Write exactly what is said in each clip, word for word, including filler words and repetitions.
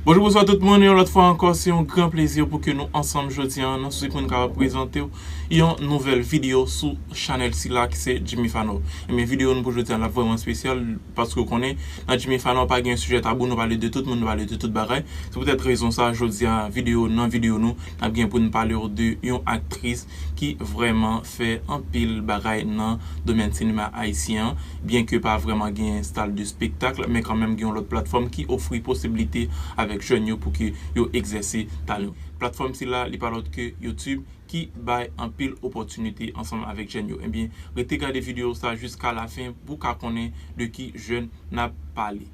Bonjou, bonswa tout moun, yon lòt fwa ankò, se yon gran plezi pou ke nou ansanm jodi a, nan sousi pou n kapab prezante w yon nouvèl videyo sou chanèl sila ki se Jimmy Fano. Ebyen, videyo nou pou jodi a la vrèman espesyal, paske w konnen, nan Jimmy Fano pa gen sijè tabou, nou pale de tout moun, nou pale de tout bagay. Se poutèt rezon sa, jodi a, videyo, nan videyo nou, n ap gen pou n pale w de yon aktris ki vrèman fè anpil bagay nan domèn sinema ayisyen an, byen ke pa vrèman gen sal de spektak, men kanmenm gen yon lòt platfòm ki ofri posiblite avèk jèn yo pou ke yo egzèse talan yo. Platfòm sila, li pa lòt ke YouTube, ki bay anpil opòtinite ansanm avèk jèn yo. Ebyen, rete gade videyo sa jiska lafen pou w ka konnen de ki jèn n ap pale.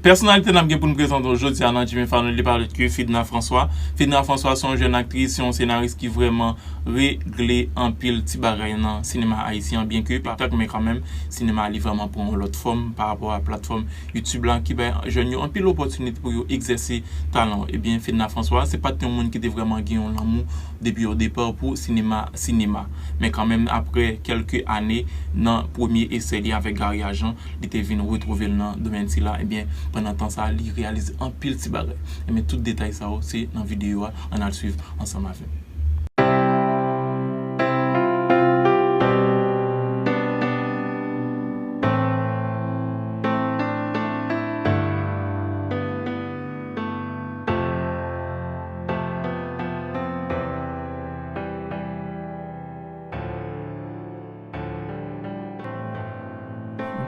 Pèsonalite n ap gen pou n prezante w jodi a nan Jimmy Fallon, li pa lòt ke Fedna François. Fedna François se yon jèn aktris, se yon senaris ki vrèman regle anpil ti bagay nan sinema ayisyen an, byen ke pa tak, men kanmenm, sinema li vrèman pran yon lòt fòm pa rapò a platfòm YouTube la, ki bay jèn yo anpil opòtinite pou yo egzèse talan yo. Ebyen, Fedna François, se pa t yon moun ki te vrèman gen yon lanmou depi o depa pou sinema, sinema. Men kanmenm, apre kèlke ane nan premye esè li avèk Gary Agent, li te vin retwouve l nan domèn sila, ebyen, pandan tan sa, li reyalize anpil ti bagay. Ebyen, tout detay sa yo, se nan videyo a, ann al swiv ansanm avè m.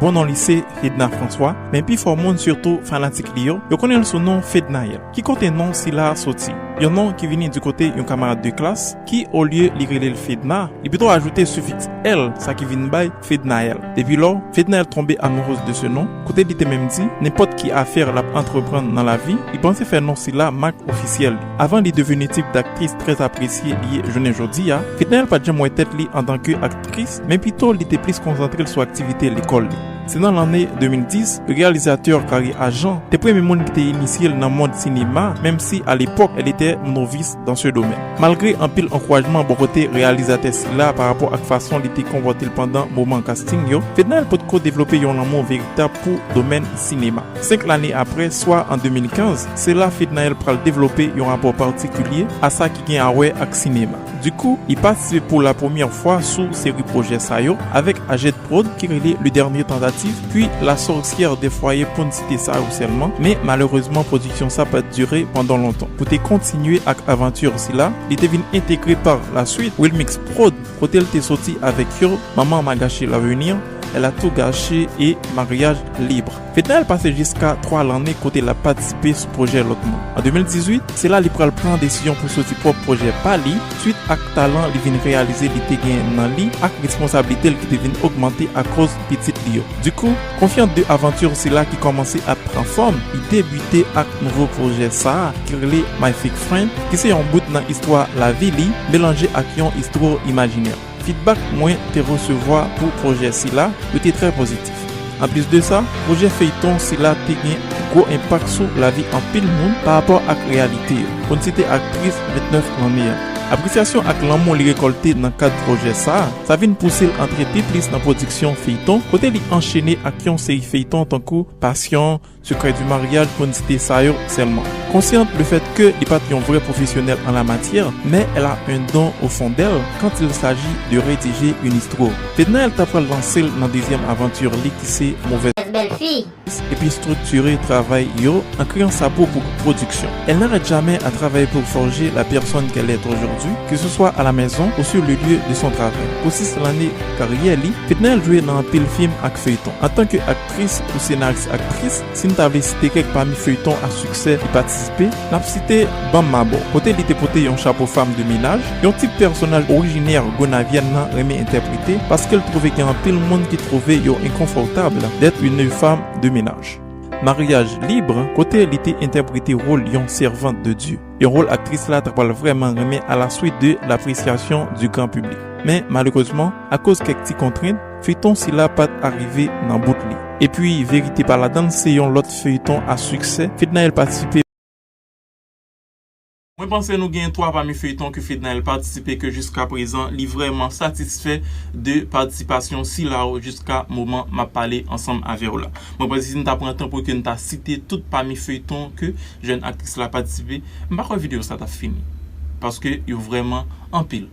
Bon, non li se Fedna François, men pifò moun, sitou fanatik li yo, yo konnen l sou non Fednaelle, ki kote non sila soti. Yon non ki vini di kote yon kamarad de klas, ki, olye li rele l Fedna, li pito ajoute sifiks elle, sa ki vin bay Fednaelle. Depi lò, Fednaelle tonbe amourez de ce nom, kote li te menm di, nenpòt ki afè l ap antreprann nan lavi, li panse fè non sila mak ofisyèl li. Avan li deveni tip daktris trè apresye li ye jounen jodi a, Fednaelle pa t janm wè tèt li antanke aktris, men pito li te plis konsantre l sou aktivite lekòl li. Se nan lanne de mil dis, reyalizatè Gary Agent te premye moun ki te inisye l nan mond sinema, menm si, à l'époque, elle était novice dans ce domaine. Malgre anpil ankourajman bò kote reyalizatè sila pa rapò ak fason li te konpòte l pandan moman casting yo, Fednaelle potko devlope yon lanmou veritab pou domèn sinema. Senk lane apre, swa an de mil kenz, se la Fednaelle pral devlope yon rapò patikilye a sa ki gen a wè ak sinema. Dikou, li patisipe pou la premyè fwa sou seri pwojè sa yo avèk Agent Prod ki rele Le Dernier Tentative, puis La Sorcière des Foyers pou n site sa yo sèlman, men malerezman pwodiksyon sa pa t dire pandan lontan. Pou te kontinye ak avanti sila, li te vin entegre par la suite Wilmix Prod, kote l te soti avèk yo Maman m'a gâché l'avenir, Elle a tout gâché e Mariage libre. Fednaelle pase jiska twa lanne kote l ap patisipe sou pwojè lòt moun. An de mil dizuit, se la li pral pran desizyon pou soti pwòp pwojè pa li, swit ak talan li vin reyalize li te gen nan li ak responsablite l ki te vin ogmante akoz pitit li yo. Dikou, konfyans de avanti sila ki kòmanse ap pran fòm, li debite ak nouvo pwojè sa a ki rele My Fake Friend, ki se yon bout nan istwa lavi li melanje ak yon istwa imajinè. Feedback mwen te resevwa pou pwojè sila yo te trè pozitif. Anplis de sa, pwojè feyton sila te gen gwo enpak sou lavi anpil moun pa rapò ak reyalite yo. Pou n site aktris vennèf lanne an. Apresyasyon ak lanmou li rekòlte nan kad pwojè sa a, sa vin pouse l antre pi plis nan pwodiksyon feyton, kote li anchene ak yon seri feyton tankou Passion, Secret du mariage pou n site sa yo sèlman. Konsyant le fèt ke li pa t yon vrè pwofesyonèl an la matyè, men elle a un don au fond d'elle quand il s'agit de rédiger une histoire. Fednaelle ta pral lanse l nan dezyèm avanti li ki se Mauvaise Belle-fille. Epi estriktire travay yo an kreyan sa pwòp pwodiksyon. Elle n'arrête jamais à travailler pour forger la personne qu'elle est aujourd'hui, que ce soit à la maison ou sur le lieu de son travail. Pou sis lanne karyè li, Fednaelle jwe nan anpil fim ak feyton. Antanke aktris ou senaris aktris, si n ta vle site kèk pami feyton a siksè li patisipe, n ap site Ban m Mabò, kote li te pote yon chapo fanm de menaj, yon tip pèsonaj orijinè gonavyèn nan renmen entèprete, paske l twouve gen anpil moun ki twouve yo enkonfòtab d'être une femme de ménage. Mariage libre, kote li te entèprete wòl yon servante de Dieu. Yon wòl aktris la ta pral vrèman renmen à la suite de l'appréciation du grand public. Men, malerezman, akoz kèk ti kontrent, feyton sila pa t arive nan bout li. Epi, verite pa ladan l, se yon lòt feyton a siksè Fednaelle patisipe. Mwen panse nou gen twa pami feyton ke Fednaelle patisipe ke jiska prezan li vrèman satisfè de patisipasyon sila yo jiska moman m ap pale ansanm avè w la. Mwen panse si n ta pran tan pou ke n ta site tout pami feyton ke jèn aktris la patisipe, m pa kwè videyo sa t ap fini. Paske yo vrèman anpil.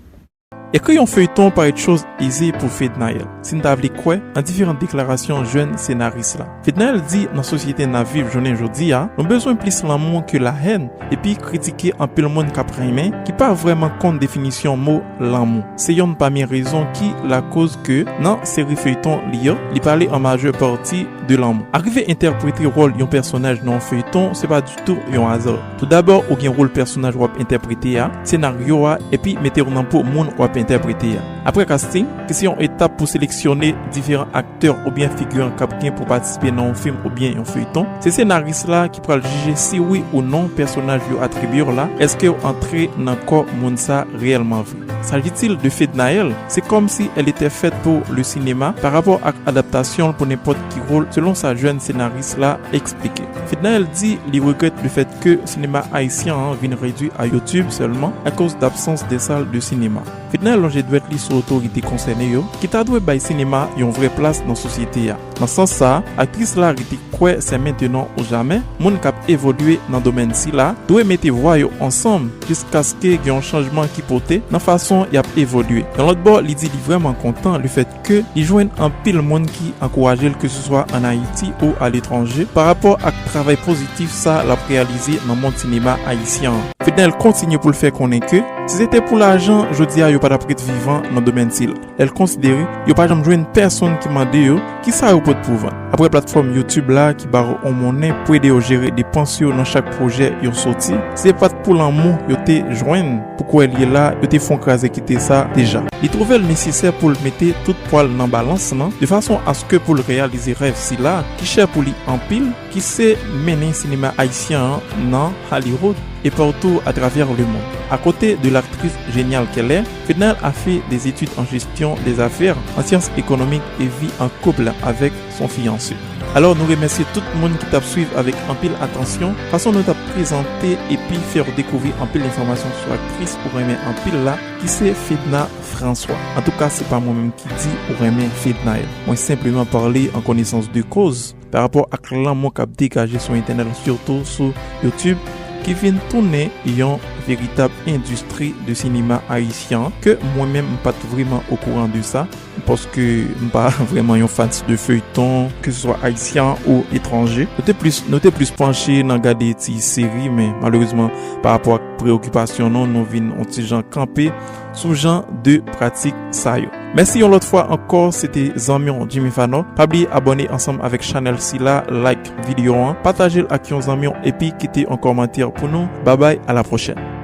Ekri yon feyton pa yon choz eze pou Fednaelle, si n ta vle kwè nan diferan deklarasyon jèn senaris la. Fednaelle di nan sosyete n ap viv jounen jodi a, nou bezwen plis lanmou ke lahèn, epi kritike anpil moun k ap renmen, ki pa vrèman konn definisyon mo lanmou. Se yonn pami rezon ki lakoz ke nan seri feyton li yo, li pale an majè pati de lanmou. Arive entèprete wòl yon pèsonaj nan yon feyton, se pa ditou yon aza. Toudabò, ou gen wòl pèsonaj w ap entèprete a, senaryo a, epi mete w nan po moun w ap entèprete a. Apre casting, ki se yon etap pou seleksyone diferan aktè oubyen figiran k ap gen pou patisipe nan yon fim oubyen yon feyton, se senaris la ki pral jije si wi ou non pèsonaj yo atribye w la, èske w antre nan kò moun sa reyèlman vre. S'agit-il de Fednaelle, c'est comme si elle était faite pour le cinéma pa rapò ak adaptasyon l pou nenpòt ki wòl, selon sa jèn senaris la eksplike. Fednaelle di li regrèt le fait que sinema ayisyen an vin redui a YouTube sèlman akoz d'absence de salle de cinéma. Fednaelle lonje dwèt li sou otorite konsène yo ki ta dwe bay sinema yon vrè plas nan sosyete a. Nan sans sa, aktris la rete kwè c'est maintenant ou jamais, moun k ap evolye nan domèn sila dwe mete vwa yo ansanm jiskaske gen yon chanjman ki pote nan fason y ap evolye. Yon lòt bò, li di li vrèman kontan le fait ke li jwenn anpil moun ki ankouraje l, ke se swa ann Ayiti ou aletranje, pa rapò ak travay pozitif sa l ap reyalize nan mond sinema ayisyen an. Fednaelle kontinye pou l fè konnen ke si se te pou lajan, jodi a yo pa t ap ret vivan nan domèn sila. Lè l konsidere yo pa janm jwenn pèsonn ki mande yo kisa yo pot pou vann. Apre platfòm YouTube la ki ba yo yon monnen pou ede yo jere depans yo nan chak pwojè yo soti, si se pa t pou lanmou yo te jwenn pou kwè l ye la, yo te fè yon kraze kite sa deja. Li twouve l nesesè pou l mete tout pwa l nan balans lan, de fason aske pou l reyalize rèv sila ki chè pou li anpil, ki se mennen sinema ayisyen an nan Hollywood e partou atravè lemonn. Akote de laktris jenyal kèl è, Fednaelle a fè des études en gestion des affaires, en sciences économiques e vi an koup avèk son fiyanse. Alò, nou remèsye tout moun ki t ap swiv avèk anpil atansyon fason nou t ap prezante epi fè w dekouvri anpil enfòmasyon sou aktris ou renmen anpil la, ki se Fedna François. Antouka, se pa mwen menm ki di ou renmen Fednaelle. Mwen senpleman pale an konesans de koz pa rapò ak lanmou k ap degaje sou entènèt, sitou sou YouTube, ki vin tounen yon veritab endistri de sinema ayisyen an, ke mwen menm m pa t vrèman okouran de sa, paske m pa vrèman yon fans de feyton, ke se swa ayisyen ou etranje. Nou te plis, nou te plis panche nan gade ti seri, men malerezman, pa rapò ak preyokipasyon nou, nou vin yon ti jan kanpe sou jan de pratik sa yo. Mèsi yon lòt fwa ankò, se te zanmi w Jimmy Fano. Pa bliye abòne ansanm avèk chanèl sila, like videyo an, pataje l ak yon zanmi w epi kite yon kòmantè pou nou. Babay, a la pwochèn.